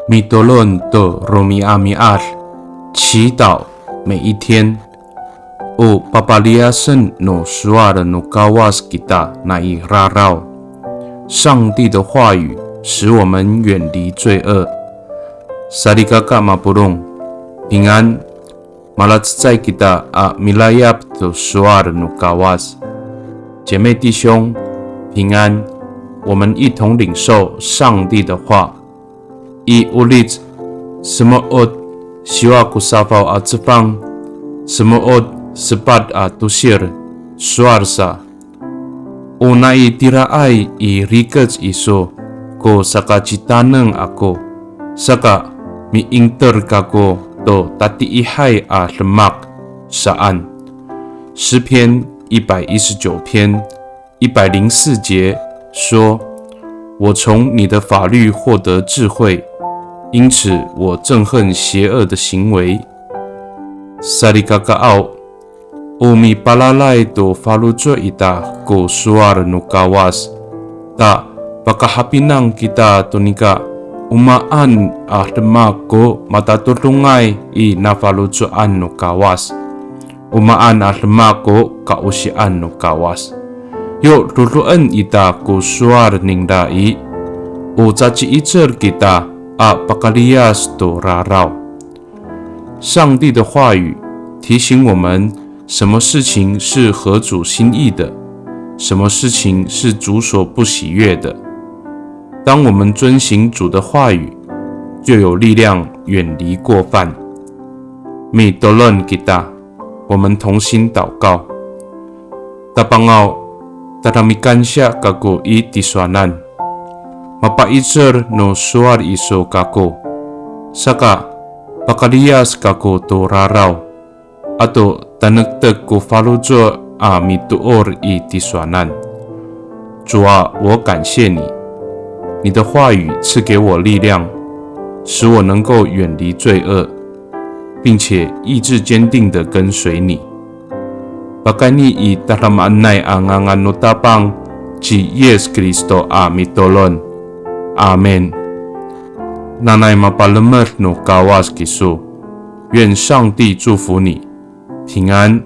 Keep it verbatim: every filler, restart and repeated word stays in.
Mitolon to romi'ami'ad, 祈祷每一天。O papaliyasen no sowal no Kawas kita nai raraw. 上帝的话语使我们远离罪恶。Salikaka mapolong, 平安。 Malacecay kita a milayap to sowal no Kawas. 姐妹弟兄，平安。我们一同领受上帝的话。I Olic semo'ot siwa ko safaw a cefang, semo'ot sepat a tosil, sowal sa. O nai tiraay i rikec iso ko sakacitaneng ako, saka mi'inter kako to tatiihay a demak saan. 诗篇一百一十九篇一百零四节说：我从你的法律获得智慧，因此我憎恨邪恶的行为。Salikakaaw, o mipalalay to faloco' ita ko sowal no Kawas. Ta pakahapinang kita to nika o maan a demak ko matatodongay i nafaloco'an no Kawas. O maan a demak ko kaosian no Kawas. Yo dodoen ita ko sowal ningra i, o caci'icel kita a pakaliyas to raraw. 上帝的话语提醒我们，什么事情是合主心意的，什么事情是主所不喜悦的。当我们遵行主的话语，就有力量远离过犯。Mitolon kita, 我们同心祷告。Tapangaw, tada mikansiya kako i tisowanan. Mapaicel no sowal iso kako. Saka, pakaliyas kako to raraw. Ato tanektek ko faloco' a mitoor i tisowanan. 主啊，我感谢你，你的话语赐给我力量，使我能够远离罪恶，并且意志坚定地跟随你。Pakayni i tadamaanay a ngangan no Tapang ci Yis Kristo a mitolon. Amin. Nanay mapalemed no Kawas kiso. 愿上帝祝福你，平安。